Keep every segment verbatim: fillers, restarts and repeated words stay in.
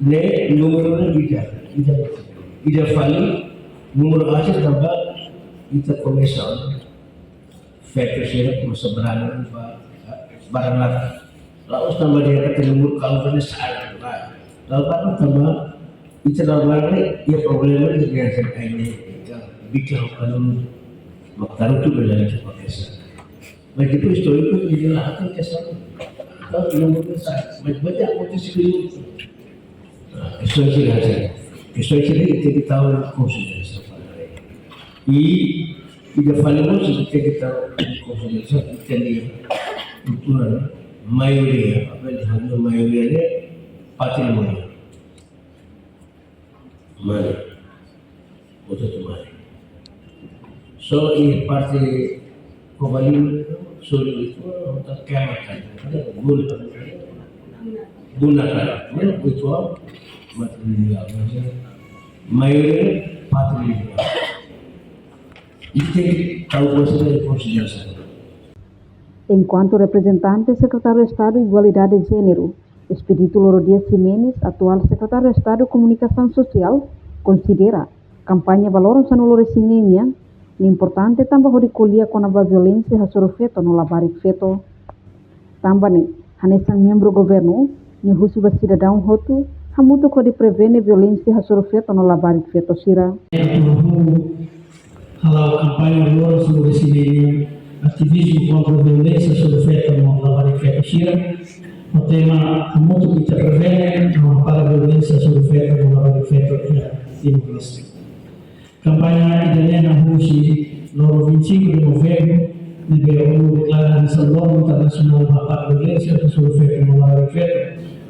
ne'e númeru ne'e ida, ida, ida fali, númeru akhir tanba ita komesa feto sira komesa barani ba, barani. La'ós tanba dehan katak númeru kalan ne'e sa'e, lae. La'ós tanba ita la barani, iha problema ita dehan sa'e ne'e, ita bikin ho kanun, mak tarutu bela ita pakesa. Mas depois estou eu que me lá tem que saber. Então, não vou pensar. Mas vai ter acontecido isso. Kestaun sira-ne'e, kestaun sira-ne'e tenke tau iha konsiderasaun. I, i ida fali mós tenke tau iha konsiderasaun, ita-nia kultura, ne'e, maioria, apa yang dipanggil maioria ne'e patrimóniu. Mane. Outro tomar. Só em parte Covalino, só em Lisboa, não está queima, cara. Buna. Buna, cara. Não, oito anos, mas, mas, maioria, patrimóniu. I tenke tau iha konsiderasaun. Enkuantu reprezentante Sekretáriu Estadu Igualdade de Jéneru, Expedito Loro Dias Ximenes, atuál Sekretáriu Estadu Komunikasaun Sosiál, konsidera kampaña ba loron sanulu-resin-neen nian ne'e importante tanba hodi ko'alia kona-ba violénsia hasoru feto no labarik feto. Tanba ne'e, hanesan membru governu, nia husu ba sidadaun hotu hamutuk hodi prevene violénsia hasoru feto no labarik feto sira. Hala'o kampaña loron sanulu-resin-neen nian, ativizmu kontra violénsia hasoru feto no labarik feto sira, ho tema hamutuk ita prevene no hapara violénsia hasoru feto no labarik feto iha Timor-Leste. Kampaña ida-ne'e hahú husi loron vinte e cinco de novembro, ne'ebé deklara hanesan loron internasionál ba hapara violénsia hasoru feto no labarik feto.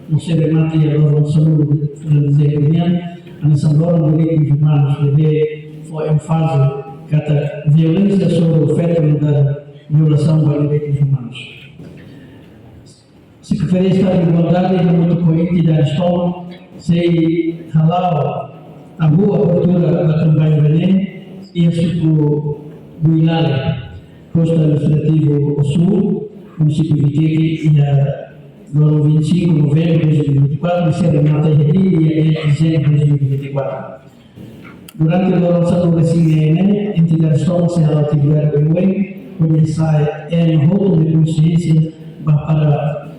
No sei remata iha loron sanulu-resin-neen nian, hanesan loron direitus umanus, ne'ebé fó énfaze katak violénsia hasoru feto nu'udar violasaun ba direitus umanus. Sekretaria Estadu Igualdade hamutuk ho entidades tomak sei hala'o hahú abertura ba kampaña ne'e iha suku Builale, Postu Administrativu Ossur, Munisípiu Viteke, iha loron vinte e cinco de novembro de dois mil e vinte e quatro, i sei remata iha dia dezembro de dois mil e vinte e quatro. Durante loron sanulu-resin-neen ne'e, entidades tomak sei hala'o atividade oioin, hodi hasa'e ema hotu nia konxiénsia ba hapara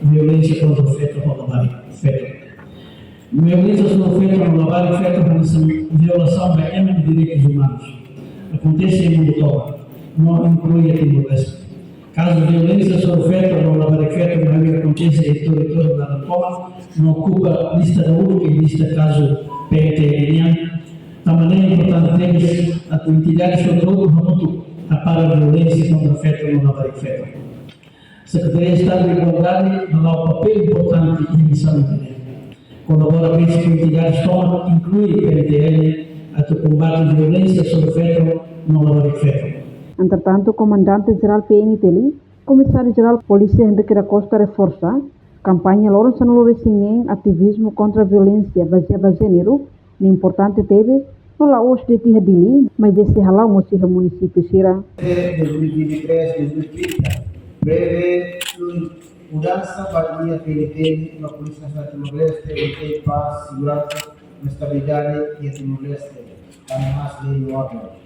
violénsia kontra feto ho labarik feto. Violénsia hasoru feto no labarik feto hanesan violasaun ba ema nia direitus umanus. Akontese iha mundu tomak, no inklui iha Timor-Leste. Kazu violénsia sobre feto no labarik feto ne'ebé akontese iha territóriu naran tomak no okupa lista dauluk iha lista kazu P N T L nian. Tanba ne'e importante tebes atu entidades hotu-hotu hamutuk hapara violénsia kontra feto no labarik feto. Sekretaria Estadu Igualdade hala'o papél importante iha misaun ida-ne'e. Kolabora besik ho entidades tomak, inklui P N T L, atu kombate violénsia sobre feto no labarik feto. Entretantu, Komandante Jerál P N T L, Komisáriu Jerál Polísia Henrique da Costa reforsa kampaña loron sanulu-resin-neen ativizmu kontra violénsia bazeia ba jéneru ne'e importante tebes, no la'ós de'it iha Dili, maibé sei hala'o mós iha munisípiu sira. Dois mil e vinte e três, dois mil e trinta, prevee mudansa ba iha P N T L no Polísia Nasionál Timor-Leste, atu pás, seguransa no estabilidade iha Timor-Leste, para mais lei e ordem.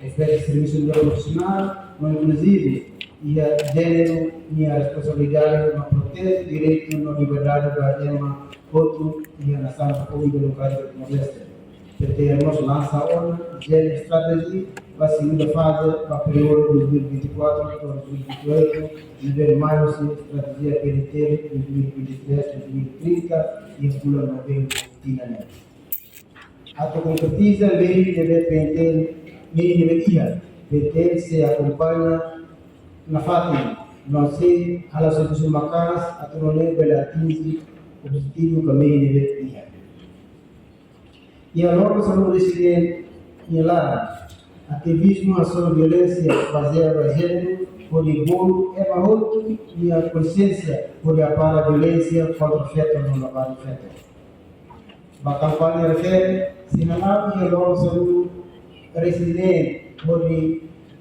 Oferese servisu profesionál, no inkluzive iha jéneru nia responsabilidade no proteje direitu no liberdade ba ema hotu iha nasaun Repúblika Demokrátika Timor-Leste. P T L mós lansa ona Gender Strategy ba segunda faze ba períodu dois mil e vinte e quatro to'o dois mil e vinte e oito, nivel mai husi estratéjia P N T L dois mil e vinte e três, dois mil e trinta, iha fulan novembru tinan ne'e. Atu konkretiza lei ne'ebé P N T L, lei ne'ebé iha, P N T L sei akompaña nafatin, no sei hala'o servisu maka'as atu nune'e bele atinje objetivu ka mehi ne'ebé iha. Iha loron sanulu-resin-neen nia laran, ativizmu asaun violénsia bazeia ba jéneru hodi bolu ema hotu nia konsiénsia hodi hapara violénsia kontra feto no labarik feto. Ba kampaña refere, sei hala'o iha loron sanulu-resin-neen hodi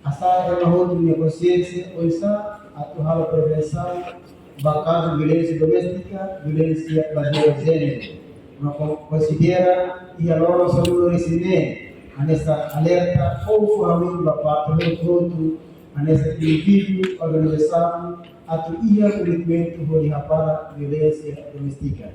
hasa'e ema hotu nia konsiénsia oinsá atu halo prevensaun ba kazu violénsia doméstika, violénsia bazeia ba jéneru. No kon-, konsidera iha loron sanulu-resin-neen hanesan alerta ou fó hanoin ba parte hotu-hotu, hanesan indivíduu, organizasaun, atu iha komitmentu hodi hapara violénsia doméstika.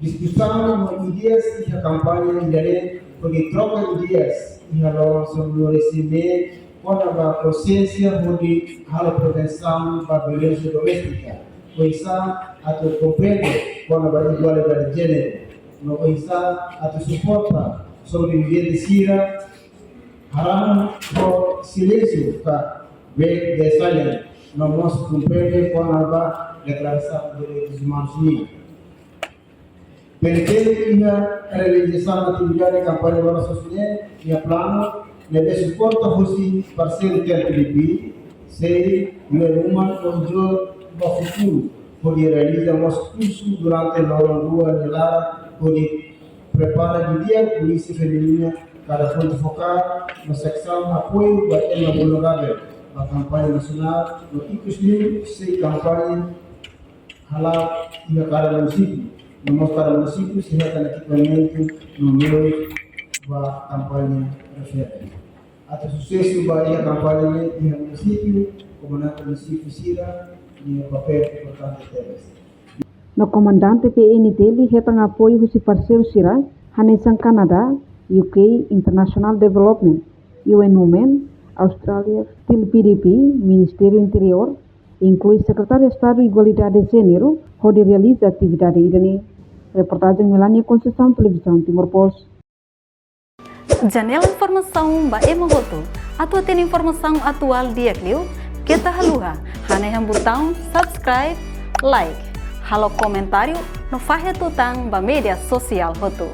Diskusaun no ideias iha kampaña ida-ne'e hodi troka ideias iha loron sanulu-resin-neen kona-ba konsiénsia hodi halo prevensaun ba violénsia doméstika, oinsá atu komprende kona-ba igualdade jéneru, no oinsá atu suporta sobrevivente sira, harahun ho silénsiu ka break the silence, no mós komprende kona-ba Deklarasaun Direitus Umanus nian. P N T L iha realizasaun atividade kampaña loron sanulu-resin-neen nia planu ne'ebé suporta husi parseiru T L P D P, sei UN Women no Job ba Futuru, hodi realiza mós kursu durante loron rua nia laran, hodi prepara didi'ak polísia feminina kada pontu fokál no seksaun apoiu ba ema vulneravel ba kampaña nasionál, no ikus liu sei kampaña hala'o iha kada munisípiu, no mós kada munisípiu sei hetan ekipamentu no meius ba kampaña refere. Atu susesu ba iha kampaña ne'e iha munisípiu, komandante munisípiu sira nia papél importante tebes. No Komandante P N T L hetan apoiu husi parseiru sira hanesan Kanadá, U K International Development, UN Women, Austrália, T L P D P, Ministériu Interiór, inklui Sekretáriu Estadu Igualdade Jéneru, hodi realiza atividade ida-ne'e. Reportajen Melania Conceição, Televizaun Timor Post. Janela informasaun ba ema hotu. Atu hatene informasaun atuál di'ak liu, keta haluha hanehan butaun subscribe, like, halo komentáriu no fahe tutan ba média sosiál hotu.